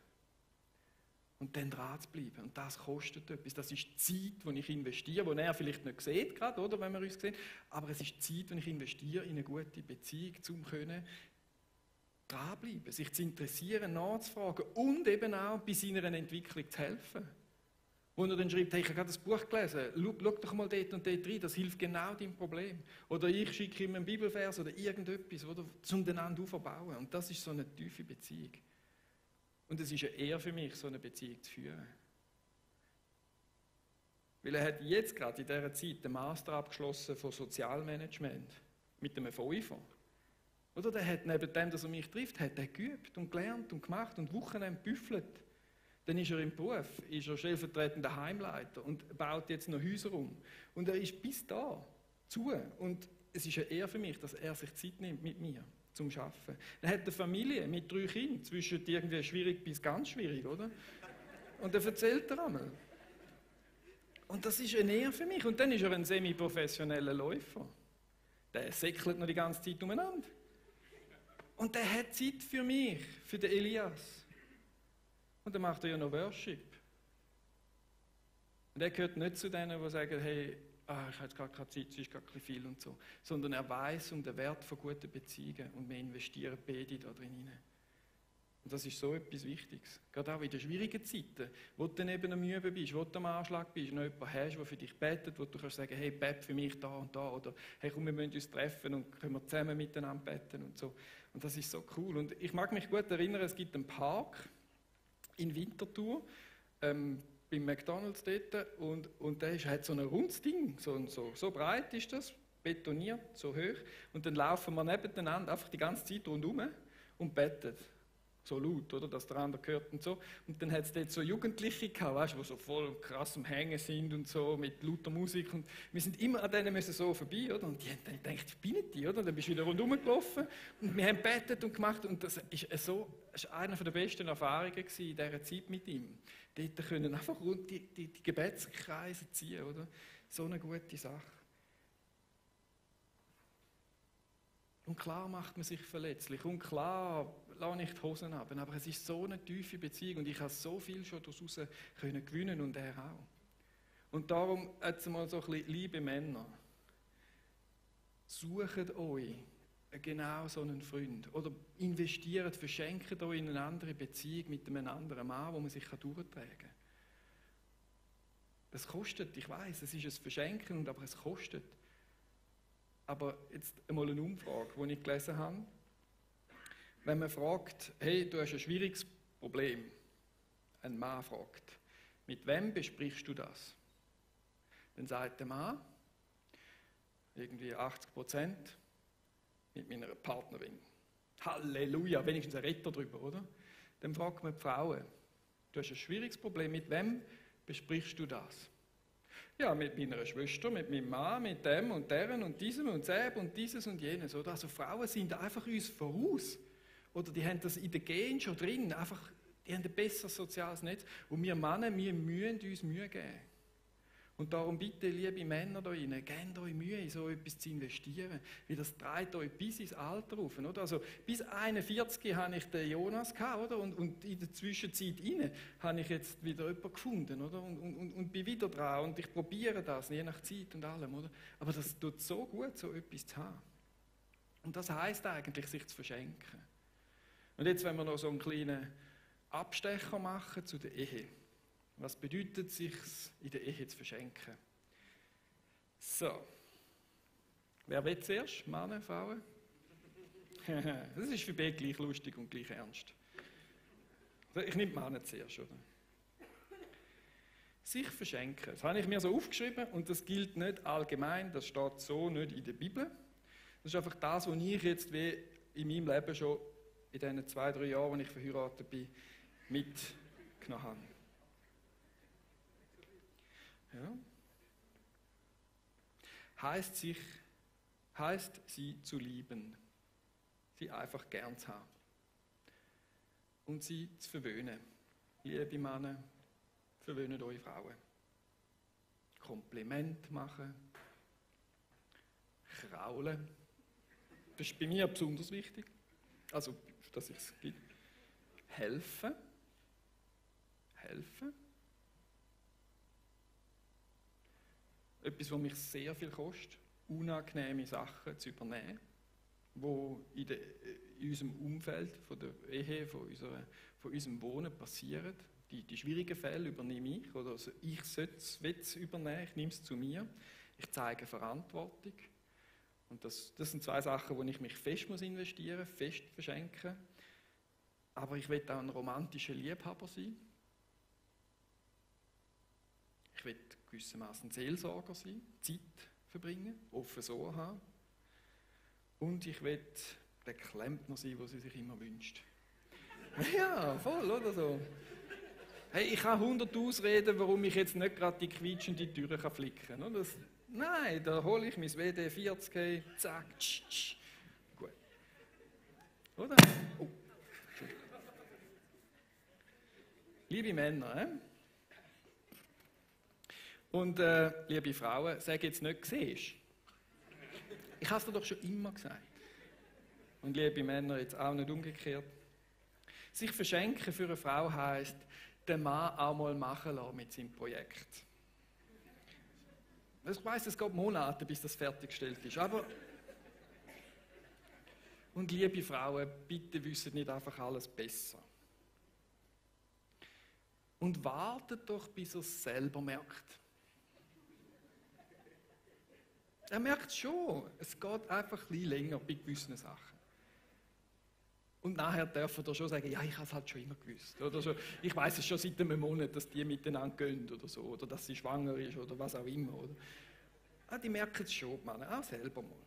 Und dann dran zu bleiben. Und das kostet etwas. Das ist Zeit, die ich investiere, die er vielleicht nicht sieht, gerade, oder, wenn wir uns sehen. Aber es ist Zeit, die ich investiere in eine gute Beziehung, um dranbleiben, sich zu interessieren, nachzufragen und eben auch bei seiner Entwicklung zu helfen. Wo er dann schreibt, hey, ich habe gerade das Buch gelesen, schau doch mal dort und dort rein, das hilft genau deinem Problem. Oder ich schicke ihm einen Bibelvers oder irgendetwas, oder, um den anderen aufzubauen. Und das ist so eine tiefe Beziehung. Und es ist eine Ehre für mich, so eine Beziehung zu führen. Weil er hat jetzt gerade in dieser Zeit den Master abgeschlossen von Sozialmanagement mit einem Fünfer. Oder der hat neben dem, dass er mich trifft, hat er geübt und gelernt und gemacht und Wochenende gebüffelt. Dann ist er im Beruf, ist er stellvertretender Heimleiter und baut jetzt noch Häuser um. Und er ist bis da zu. Und es ist eine Ehre für mich, dass er sich Zeit nimmt mit mir zum Arbeiten. Er hat eine Familie mit 3 Kindern, zwischen irgendwie schwierig bis ganz schwierig, oder? Und er erzählt er einmal. Und das ist eine Ehre für mich. Und dann ist er ein semi-professioneller Läufer. Der säckelt noch die ganze Zeit umeinander. Und der hat Zeit für mich, für den Elias. Und dann macht er ja noch Worship. Und er gehört nicht zu denen, die sagen, hey, ich habe jetzt gar keine Zeit, es ist gar nicht viel und so. Sondern er weiß um den Wert von guten Beziehungen und wir investieren beide da drin hinein. Und das ist so etwas Wichtiges. Gerade auch in den schwierigen Zeiten, wo du dann eben am Üben bist, wo du am Anschlag bist, noch jemanden hast, der für dich betet, wo du kannst sagen, hey, bet für mich da und da, oder hey, komm, wir müssen uns treffen und können wir zusammen miteinander beten und so. Und das ist so cool. Und ich mag mich gut erinnern, es gibt einen Park in Winterthur, beim McDonalds dort, und der hat so ein rundes Ding, so breit ist das, betoniert, so hoch, und dann laufen wir nebeneinander einfach die ganze Zeit rundherum und beten. so laut, oder, dass der andere hört und so. Und dann hat es dort so Jugendliche gehabt, weißt, die so voll krass am Hängen sind und so, mit lauter Musik. Und wir sind immer an denen müssen so vorbei, oder? Und die haben dann gedacht, ich bin nicht die, oder? Und dann bist du wieder rundherum gelaufen und wir haben gebetet und gemacht. Und das ist eine der besten Erfahrungen in dieser Zeit mit ihm. Dort können einfach rund die Gebetskreise ziehen, oder? So eine gute Sache. Und klar macht man sich verletzlich und klar lasse ich die Hosen ab, aber es ist so eine tiefe Beziehung und ich habe so viel schon daraus gewinnen und er auch. Und darum jetzt mal so ein bisschen, liebe Männer, sucht euch genau so einen Freund oder investiert, verschenkt euch in eine andere Beziehung mit einem anderen Mann, wo man sich durchtragen kann. Das kostet, ich weiß, es ist ein Verschenken, aber es kostet. Aber jetzt einmal eine Umfrage, die ich gelesen habe. Wenn man fragt, hey, du hast ein schwieriges Problem, ein Mann fragt, mit wem besprichst du das? Dann sagt der Mann, irgendwie 80%, mit meiner Partnerin. Halleluja, wenigstens ein Retter drüber, oder? Dann fragt man die Frauen, du hast ein schwieriges Problem, mit wem besprichst du das? Ja, mit meiner Schwester, mit meinem Mann, mit dem und deren und diesem und dem und dieses und jenes. Oder? Also Frauen sind einfach uns voraus. Oder die haben das in den Genen schon drin. Einfach, die haben ein besseres soziales Netz. Und wir Männer, wir müssen uns Mühe geben. Und darum bitte, liebe Männer da rein, gebt euch Mühe, in so etwas zu investieren. Weil das trägt euch bis ins Alter rauf. Oder? Also bis 41 hatte ich den Jonas gehabt, oder? Und in der Zwischenzeit habe ich jetzt wieder jemanden gefunden. Oder? Und bin wieder dran und ich probiere das, je nach Zeit und allem. Oder? Aber das tut so gut, so etwas zu haben. Und das heisst eigentlich, sich zu verschenken. Und jetzt, wenn wir noch so einen kleinen Abstecher machen zu der Ehe. Was bedeutet es, sich in der Ehe zu verschenken? So. Wer will zuerst? Männer, Frauen? Das ist für beide gleich lustig und gleich ernst. Ich nehme die Männer zuerst, oder? Sich verschenken. Das habe ich mir so aufgeschrieben und das gilt nicht allgemein, das steht so nicht in der Bibel. Das ist einfach das, was ich jetzt wie in meinem Leben schon in diesen 2-3 Jahren, als ich verheiratet bin, mitgenommen habe. Ja. Heißt sie zu lieben, sie einfach gern zu haben und sie zu verwöhnen. Liebe Männer, verwöhnt eure Frauen. Kompliment machen, kraulen. Das ist bei mir besonders wichtig. Also, dass ich es gibt. Helfen. Etwas, was mich sehr viel kostet, unangenehme Sachen zu übernehmen, die in unserem Umfeld, von der Ehe, von unserem Wohnen passieren. Die schwierigen Fälle übernehme ich, oder also ich will es übernehmen, ich nehme es zu mir. Ich zeige Verantwortung. Und das sind 2 Sachen, wo ich mich fest investieren muss, fest verschenken. Aber ich will auch ein romantischer Liebhaber sein. Ich will gewissermaßen Seelsorger sein, Zeit verbringen, offen so haben. Und ich will der Klempner sein, den sie sich immer wünscht. Ja, voll, oder so. Hey, ich habe 100 Ausreden, warum ich jetzt nicht gerade die quietschende Türe flicken kann. Oder? Nein, da hole ich mein WD-40, zack, gut. Oder? Oh. Liebe Männer, und liebe Frauen, sag jetzt nicht, siehst. Ich habe es dir doch schon immer gesagt. Und liebe Männer, jetzt auch nicht umgekehrt. Sich verschenken für eine Frau heisst, den Mann auch mal machen lassen mit seinem Projekt. Ich weiss, es geht Monate, bis das fertiggestellt ist, aber... Und liebe Frauen, bitte wisst nicht einfach alles besser. Und wartet doch, bis er es selber merkt. Er merkt es schon, es geht einfach ein bisschen länger bei gewissen Sachen. Und nachher darf er schon sagen, ja, ich habe es halt schon immer gewusst. Oder so, ich weiß es schon seit einem Monat, dass die miteinander gehen oder so, oder dass sie schwanger ist oder was auch immer. Oder? Ah, die merken es schon, Mann, auch selber mal.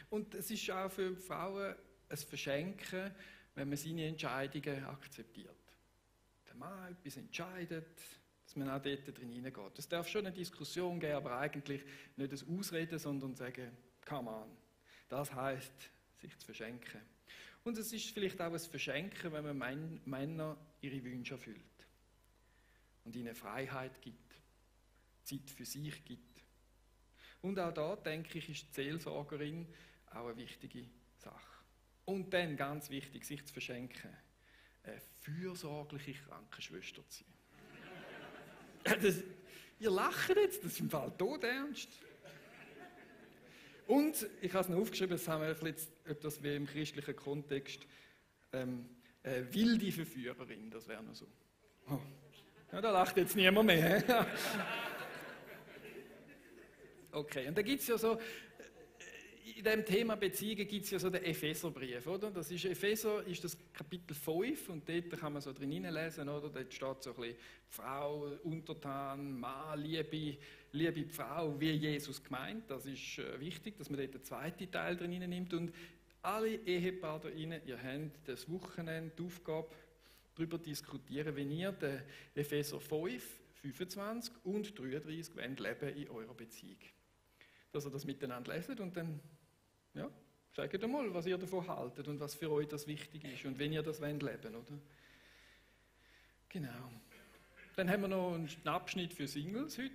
Und es ist auch für Frauen ein Verschenken, wenn man seine Entscheidungen akzeptiert. Der Mann etwas entscheidet, dass man auch dort drin hineingeht. Es darf schon eine Diskussion geben, aber eigentlich nicht das Ausreden, sondern sagen, come on. Das heisst, sich zu verschenken. Und es ist vielleicht auch ein Verschenken, wenn man Männer ihre Wünsche erfüllt. Und ihnen Freiheit gibt, Zeit für sich gibt. Und auch da, denke ich, ist die Seelsorgerin auch eine wichtige Sache. Und dann, ganz wichtig, sich zu verschenken, eine fürsorgliche Krankenschwester zu sein. Ihr lacht jetzt, das ist im Fall todernst. Und, ich habe es noch aufgeschrieben, das haben wir jetzt etwas wie im christlichen Kontext, eine wilde Verführerin, das wäre noch so. Oh. Ja, da lacht jetzt niemand mehr. Okay, und da gibt es ja so, in diesem Thema Beziehungen gibt es ja so den Epheserbrief, oder? Das ist, Epheser ist das Kapitel 5 und dort kann man so drin hineinlesen, oder? Dort steht so ein bisschen Frau, Untertan, Mann, liebe die Frau, wie Jesus gemeint. Das ist wichtig, dass man dort den zweiten Teil drin nimmt. Und alle Ehepaare da rein, ihr habt das Wochenende die Aufgabe, darüber diskutieren, wenn ihr den Epheser 5, 25 und 33 leben in eurer Beziehung. Dass ihr das miteinander leset und dann, ja, sagt mal, was ihr davon haltet und was für euch das wichtig ist und wenn ihr das leben wollt, oder? Genau. Dann haben wir noch einen Abschnitt für Singles heute.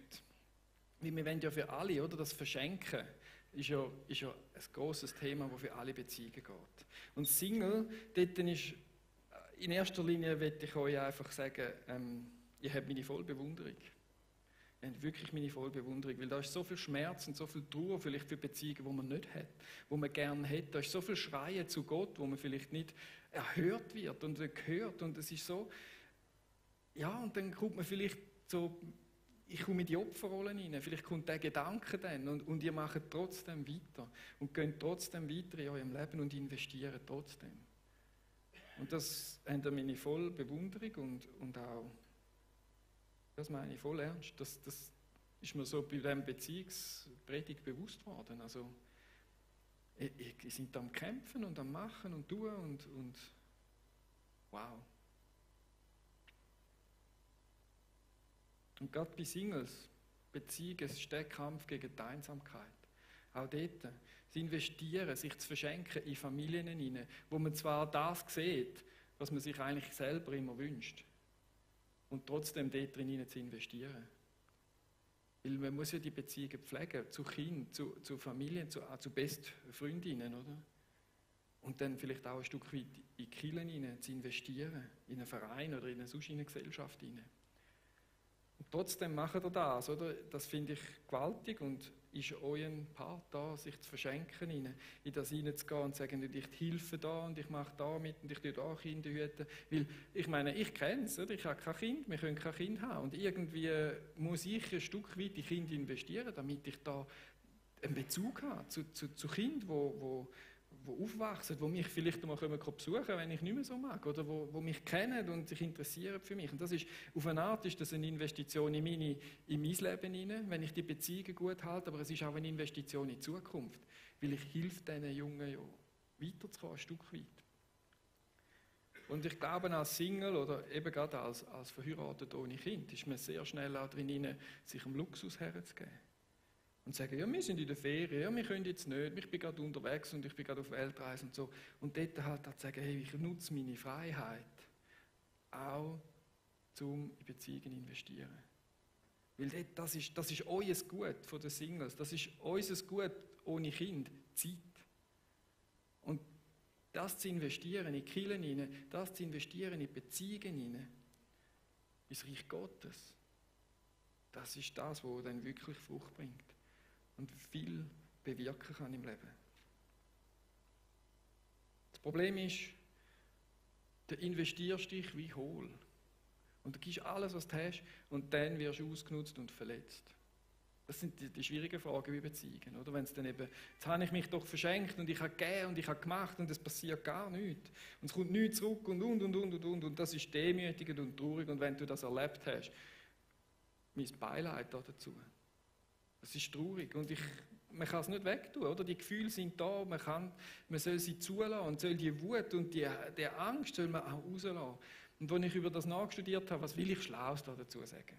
Weil wir wollen ja für alle, oder? Das Verschenken ist ja ein grosses Thema, das für alle Beziehungen geht. Und Single, dort ist, in erster Linie möchte ich euch einfach sagen, ihr habt meine volle Bewunderung. Ihr habt wirklich meine volle Bewunderung, weil da ist so viel Schmerz und so viel Trauer vielleicht für Beziehungen, die man nicht hat, die man gerne hätte. Da ist so viel Schreien zu Gott, wo man vielleicht nicht erhört wird und gehört. Und es ist so, ja, und dann kommt man vielleicht so, ich komme in die Opferrolle rein, vielleicht kommt der Gedanke dann und ihr macht trotzdem weiter und geht trotzdem weiter in eurem Leben und investiert trotzdem. Und das habt ihr meine volle Bewunderung und auch, das meine ich voll ernst, das ist mir so bei diesem Beziehungspredigt bewusst worden. Also, ihr seid am Kämpfen und am Machen und tun und wow. Und gerade bei Singles, Beziehungen, es ist der Kampf gegen die Einsamkeit. Auch dort, das Investieren, sich zu verschenken in Familien hinein, wo man zwar das sieht, was man sich eigentlich selber immer wünscht, und trotzdem dort drin zu investieren. Weil man muss ja die Beziehungen pflegen, zu Kindern, zu Familien, zu Bestfreundinnen, oder? Und dann vielleicht auch ein Stück weit in die Kirchen hinein zu investieren, in einen Verein oder in eine Gesellschaft hinein. Und trotzdem macht ihr das, oder? Das finde ich gewaltig und ist euer Part da, sich zu verschenken, in das hineinzugehen und zu sagen, ich helfe da und ich mache da mit und ich tue da Kinder hüten. Weil, ich meine, ich kenne es, ich habe kein Kind, wir können kein Kind haben. Und irgendwie muss ich ein Stück weit in Kinder investieren, damit ich da einen Bezug habe zu Kindern, die aufwachsen, die mich vielleicht einmal besuchen können, wenn ich nicht mehr so mag, oder die mich kennen und sich interessieren für mich. Und das ist, auf eine Art ist das eine Investition in mein Leben hinein, wenn ich die Beziehungen gut halte, aber es ist auch eine Investition in die Zukunft, weil ich helfe diesen Jungen ja weiterzukommen, ein Stück weit. Und ich glaube, als Single oder eben gerade als verheiratet ohne Kind, ist man sehr schnell auch drin, sich dem Luxus herzugeben. Und sagen, ja, wir sind in der Ferien, ja, wir können jetzt nicht, ich bin gerade unterwegs und ich bin gerade auf Weltreise und so. Und dort halt zu sagen, hey, ich nutze meine Freiheit auch, um in Beziehungen zu investieren. Weil das ist euer Gut von den Singles, das ist unser Gut ohne Kind, Zeit. Und das zu investieren in die Kirchen hinein, das zu investieren in Beziehungen hinein, ins Reich Gottes, das ist das, was dann wirklich Frucht bringt und viel bewirken kann im Leben. Das Problem ist, du investierst dich wie hohl. Und du gibst alles, was du hast, und dann wirst du ausgenutzt und verletzt. Das sind die schwierigen Fragen wie Beziehungen, oder? Wenn es dann eben, jetzt habe ich mich doch verschenkt und ich habe gegeben und ich habe gemacht und es passiert gar nichts. Und es kommt nichts zurück und das ist demütigend und traurig. Und wenn du das erlebt hast, mein Beileid dazu. Das ist traurig und man kann es nicht wegtun, oder? Die Gefühle sind da, man soll sie zulassen und soll die Wut und die Angst soll man auch rauslassen. Und als ich über das nachstudiert habe, was will ich Schlaues dazu sagen?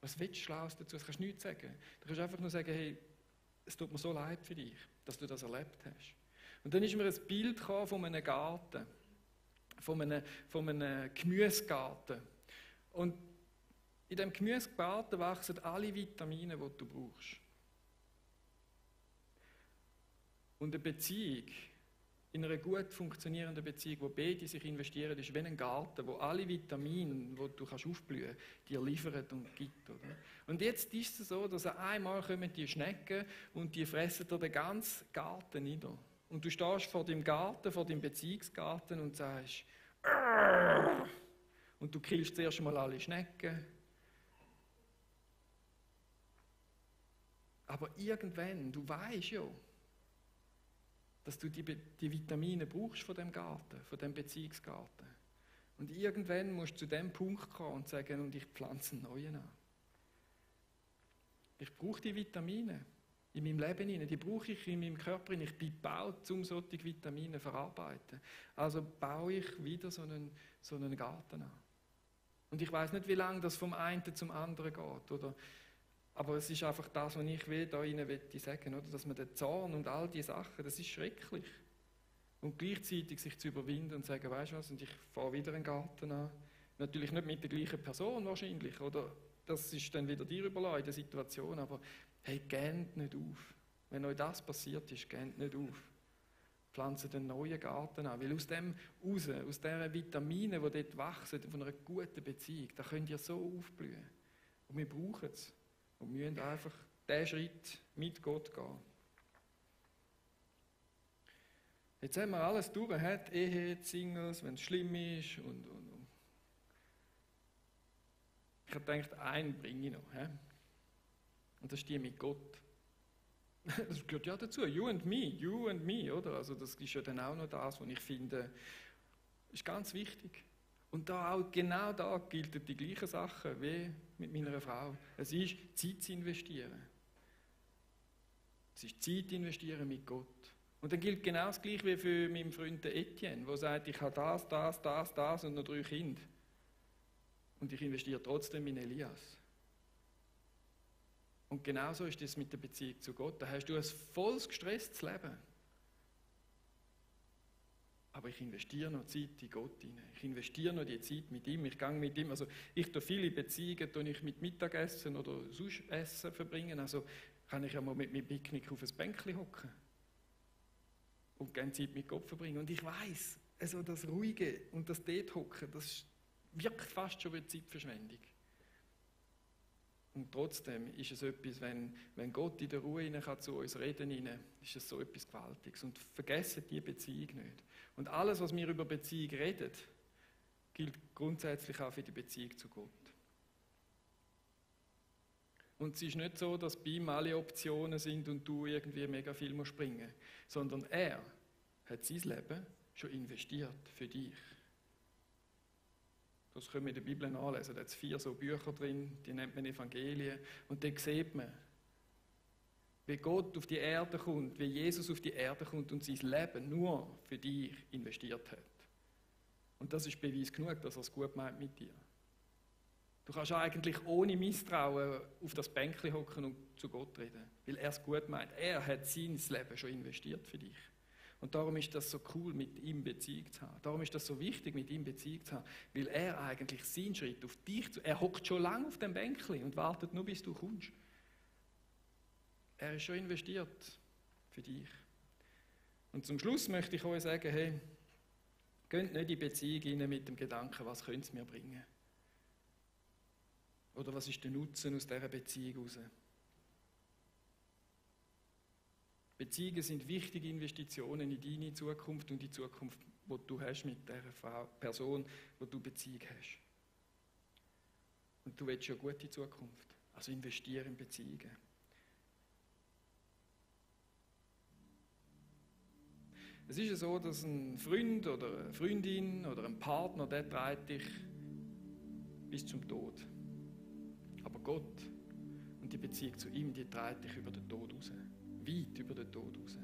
Was willst du Schlaues dazu? Das kannst du nichts sagen. Du kannst einfach nur sagen, hey, es tut mir so leid für dich, dass du das erlebt hast. Und dann ist mir ein Bild gekommen von einem Garten, von einem Gemüsegarten. Und in diesem Gemüsegarten wachsen alle Vitamine, die du brauchst. Und eine Beziehung, in einer gut funktionierenden Beziehung, wo beide sich investieren, ist wie ein Garten, wo alle Vitamine, die du aufblühen kannst, dir liefert und gibt. Oder? Und jetzt ist es so, dass einmal kommen die Schnecken und die fressen dir den ganzen Garten nieder. Und du stehst vor dem Garten, vor dem Beziehungsgarten und sagst, Arr! Und du killst zuerst mal alle Schnecken. Aber irgendwann, du weißt ja, dass du die Vitamine brauchst von dem Garten, von dem Beziehungsgarten. Und irgendwann musst du zu dem Punkt kommen und sagen, und ich pflanze einen neuen an. Ich brauche die Vitamine in meinem Leben hinein, die brauche ich in meinem Körper hinein. Ich bin gebaut, um solche Vitamine zu verarbeiten. Also baue ich wieder so einen Garten an. Und ich weiß nicht, wie lange das vom einen zum anderen geht, oder? Aber es ist einfach das, was ich da Ihnen sagen will, dass man den Zorn und all diese Sachen, das ist schrecklich. Und gleichzeitig sich zu überwinden und zu sagen, weißt du was, und ich fahre wieder einen Garten an. Natürlich nicht mit der gleichen Person wahrscheinlich, oder? Das ist dann wieder dir überlassen in der Situation, aber hey, geht nicht auf. Wenn euch das passiert ist, geht nicht auf. Pflanzt einen neuen Garten an, weil aus dem raus, aus diesen Vitaminen, die dort wachsen, von einer guten Beziehung, da könnt ihr so aufblühen. Und wir brauchen es. Und wir müssen einfach diesen Schritt mit Gott gehen. Jetzt haben wir alles durch, die Ehe, die Singles, wenn es schlimm ist. Und. Ich habe gedacht, einen bringe ich noch. Und das ist die mit Gott. Das gehört ja dazu. You and me, oder? Also das ist ja dann auch noch das, was ich finde, ist ganz wichtig. Und genau da gelten die gleichen Sachen wie mit meiner Frau. Es ist Zeit zu investieren. Es ist Zeit investieren mit Gott. Und dann gilt genau das Gleiche wie für meinen Freund Etienne, der sagt, ich habe das und noch 3 Kinder. Und ich investiere trotzdem in Elias. Und genauso ist das mit der Beziehung zu Gott. Da hast du ein volles gestresstes Leben. Aber ich investiere noch Zeit in Gott hinein. Ich investiere noch die Zeit mit ihm. Ich gehe mit ihm. Also ich tue viele Beziehungen die ich mit Mittagessen oder sonst Essen verbringen. Also kann ich ja mal mit meinem Picknick auf ein Bänkchen hocken und gerne Zeit mit Gott verbringen. Und ich weiss, also das Ruhige und das dort hocken, das wirkt fast schon wie Zeitverschwendung. Und trotzdem ist es etwas, wenn Gott in der Ruhe hinein kann zu uns reden kann, ist es so etwas Gewaltiges. Und vergessen die Beziehung nicht. Und alles, was wir über Beziehung reden, gilt grundsätzlich auch für die Beziehung zu Gott. Und es ist nicht so, dass bei ihm alle Optionen sind und du irgendwie mega viel musst springen, sondern er hat sein Leben schon investiert für dich. Das können wir in der Bibel nachlesen. Da hat es 4 so Bücher drin, die nennt man Evangelien. Und da sieht man, wie Gott auf die Erde kommt, wie Jesus auf die Erde kommt und sein Leben nur für dich investiert hat. Und das ist Beweis genug, dass er es gut meint mit dir. Du kannst eigentlich ohne Misstrauen auf das Bänkchen hocken und zu Gott reden, weil er es gut meint. Er hat sein Leben schon investiert für dich. Und darum ist das so cool, mit ihm Beziehung zu haben. Darum ist das so wichtig, mit ihm Beziehung zu haben, weil er eigentlich seinen Schritt auf dich er hockt schon lange auf dem Bänkchen und wartet nur, bis du kommst. Er ist schon investiert für dich. Und zum Schluss möchte ich euch sagen, hey, geht nicht in die Beziehung rein mit dem Gedanken, was könnte es mir bringen? Oder was ist der Nutzen aus dieser Beziehung heraus? Beziehungen sind wichtige Investitionen in deine Zukunft und die Zukunft, die du hast mit der Person, die du Beziehung hast. Und du willst ja eine gute Zukunft. Also investiere in Beziehungen. Es ist ja so, dass ein Freund oder eine Freundin oder ein Partner, der trägt dich bis zum Tod. Aber Gott Und die Beziehung zu ihm, die trägt dich über den Tod raus. Weit über den Tod raus.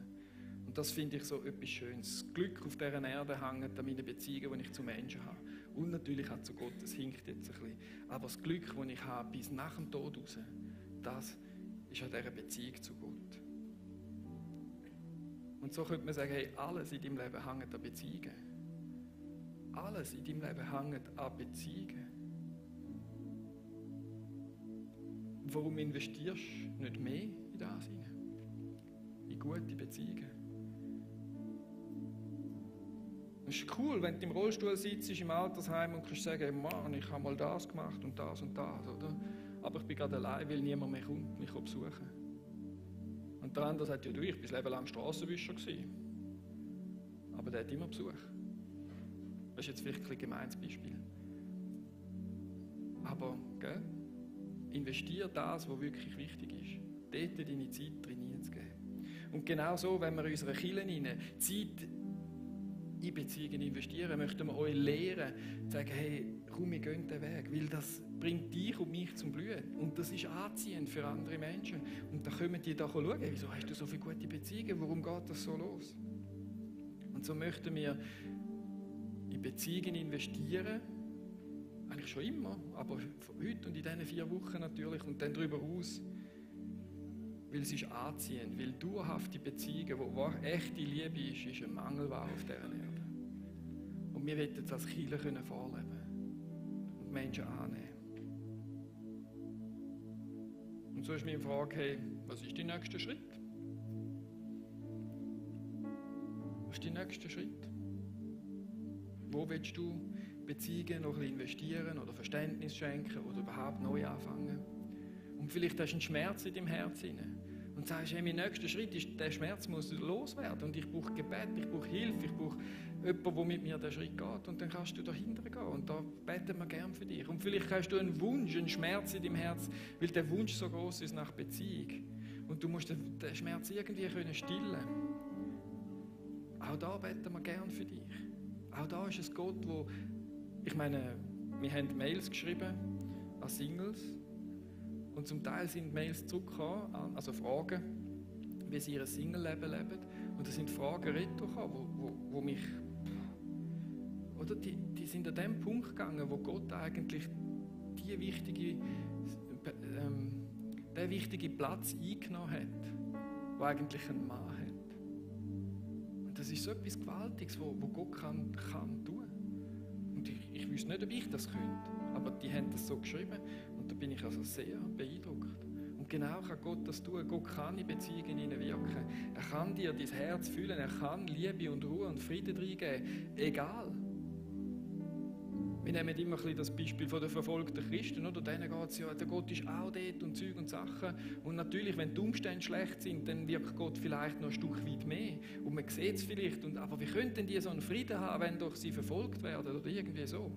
Und das finde ich so etwas Schönes. Das Glück auf dieser Erde hängt an meinen Beziehungen, die ich zu Menschen habe. Und natürlich auch zu Gott, das hinkt jetzt ein bisschen. Aber das Glück, das ich habe, bis nach dem Tod raus, das ist an dieser Beziehung zu Gott. Und so könnte man sagen, hey, alles in deinem Leben hängt an Beziehungen. Alles in deinem Leben hängt an Beziehungen. Warum investierst du nicht mehr in das hinein? In gute Beziehungen. Es ist cool, wenn du im Rollstuhl sitzt im Altersheim und kannst sagen, hey Mann, ich habe mal das gemacht und das, oder? Aber ich bin gerade allein, weil niemand mehr kommt, mich besuchen. Und der andere sagt, ja du, ich war das Leben lang Strassenwischer gewesen. Aber der hat immer Besuch. Das ist jetzt vielleicht ein gemeines Beispiel. Aber, gell? Investiere das, was wirklich wichtig ist. Dort deine Zeit drin hineinzugeben. Und genau so, wenn wir in unsere Kirchen Zeit in Beziehungen investieren, möchten wir euch lehren, zu sagen, hey, komm, wir gehen den Weg, weil das bringt dich und mich zum Blühen. Und das ist anziehend für andere Menschen. Und dann kommen die da schauen, wieso hast du so viele gute Beziehungen, warum geht das so los? Und so möchten wir in Beziehungen investieren, eigentlich schon immer, aber heute und in diesen 4 Wochen natürlich und dann darüber aus, weil es ist anziehend, weil dauerhafte Beziehungen, wo echte Liebe ist eine Mangelware auf dieser Erde. Und wir wollen es als Kirche vorleben und Menschen annehmen. Und so ist meine Frage, hey, was ist dein nächster Schritt? Was ist dein nächster Schritt? Wo willst du Beziehungen noch ein bisschen investieren oder Verständnis schenken oder überhaupt neu anfangen? Und vielleicht hast du einen Schmerz in deinem Herz und sagst, hey, mein nächster Schritt ist, der Schmerz muss loswerden und ich brauche Gebet, ich brauche Hilfe, ich brauche jemanden, der mit mir diesen Schritt geht und dann kannst du dahinter gehen und da beten wir gern für dich. Und vielleicht hast du einen Wunsch, einen Schmerz in deinem Herz, weil der Wunsch so groß ist nach Beziehung und du musst den Schmerz irgendwie stillen können. Auch da beten wir gern für dich. Auch da ist es Gott, wo, ich meine, wir haben Mails geschrieben an Singles und zum Teil sind Mails zurückgekommen, also Fragen, wie sie ihr Single-Leben leben. Und das sind Fragen retourgekommen, wo mich, oder die sind an dem Punkt gegangen, wo Gott eigentlich den wichtigen Platz eingenommen hat, wo eigentlich ein Mann hat. Und das ist so etwas Gewaltiges, wo Gott kann tun. Und ich wüsste nicht, ob ich das könnte, aber die haben das so geschrieben und da bin ich also sehr beeindruckt. Und genau kann Gott das tun. Gott kann in Beziehungen hineinwirken. Er kann dir dein Herz füllen, er kann Liebe und Ruhe und Frieden reingeben, egal. Wir nehmen immer ein bisschen das Beispiel von den verfolgten Christen, oder? Denen geht es ja, der Gott ist auch dort und Zeug und Sachen. Und natürlich, wenn die Umstände schlecht sind, dann wirkt Gott vielleicht noch ein Stück weit mehr. Und man sieht es vielleicht. Aber wie könnten die so einen Frieden haben, wenn doch sie verfolgt werden oder irgendwie so?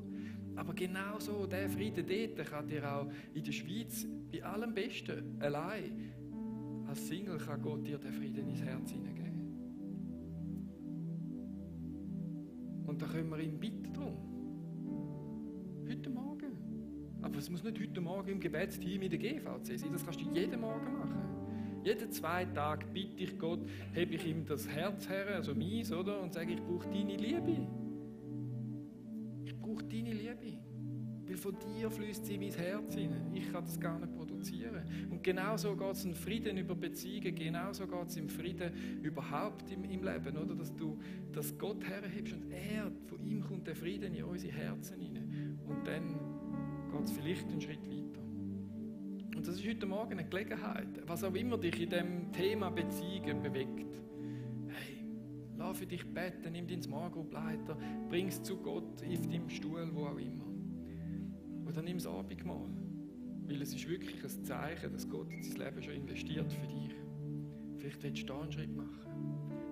Aber genau so, der Frieden dort kann dir auch in der Schweiz bei allem Besten allein als Single kann Gott dir den Frieden ins Herz hineingeben. Und da können wir ihn bitten drum. Heute Morgen. Aber es muss nicht heute Morgen im Gebetsteam in der GVC sein, das kannst du jeden Morgen machen. Jeden 2 Tage bitte ich Gott, hebe ich ihm das Herz her, also meins, oder? Und sage, ich brauche deine Liebe. Ich brauche deine Liebe. Weil von dir fließt sie in mein Herz hinein. Ich kann das gar nicht produzieren. Und genauso geht es im Frieden über Beziehungen, genauso geht es im Frieden überhaupt im Leben, oder? Dass Gott herhebst und von ihm kommt der Frieden in unsere Herzen hinein. Und dann geht es vielleicht einen Schritt weiter. Und das ist heute Morgen eine Gelegenheit, was auch immer dich in dem Thema Beziehungen bewegt. Hey, lass für dich beten, nimm deinen Small-Group-Leiter, bring es zu Gott auf deinem Stuhl, wo auch immer. Oder nimm das Abendmahl, weil es ist wirklich ein Zeichen, dass Gott in sein Leben schon investiert für dich. Vielleicht willst du da einen Schritt machen.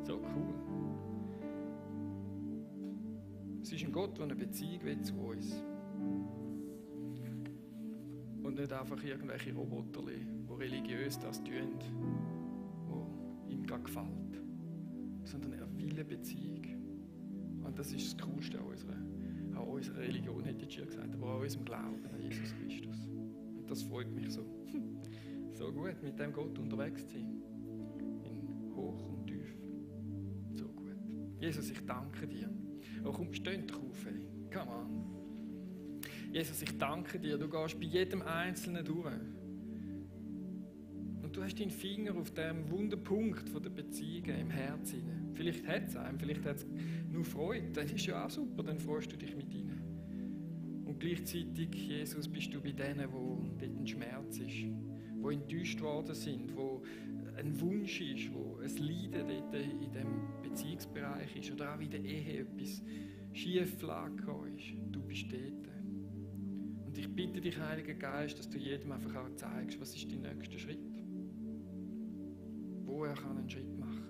So cool. Es ist ein Gott, der eine Beziehung will zu uns. Und nicht einfach irgendwelche Roboter, die religiös das tun, die ihm gerade gefällt. Sondern er will eine Beziehung. Und das ist das Coolste an unserer Religion, hätte ich schon gesagt, aber an unserem Glauben an Jesus Christus. Und das freut mich so. So gut, mit dem Gott unterwegs zu sein. In hoch und tief. So gut. Jesus, ich danke dir. Oh, komm, steh doch auf, ey. Come on. Jesus, ich danke dir. Du gehst bei jedem Einzelnen durch. Und du hast deinen Finger auf dem Wunderpunkt der Beziehungen im Herzen. Vielleicht hat es einen, vielleicht hat es nur Freude. Das ist ja auch super, dann freust du dich mit ihnen. Und gleichzeitig, Jesus, bist du bei denen, wo dort ein Schmerz ist, wo enttäuscht worden sind, wo ein Wunsch ist, wo ein Leiden dort in diesem Beziehungsbereich ist oder auch in der Ehe etwas Schieflage ist. Du bist dort. Und ich bitte dich, Heiliger Geist, dass du jedem einfach auch zeigst, was ist dein nächster Schritt. Wo er kann einen Schritt machen.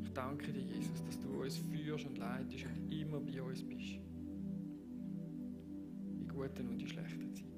Ich danke dir, Jesus, dass du uns führst und leitest und immer bei uns bist. In guten und in schlechten Zeiten.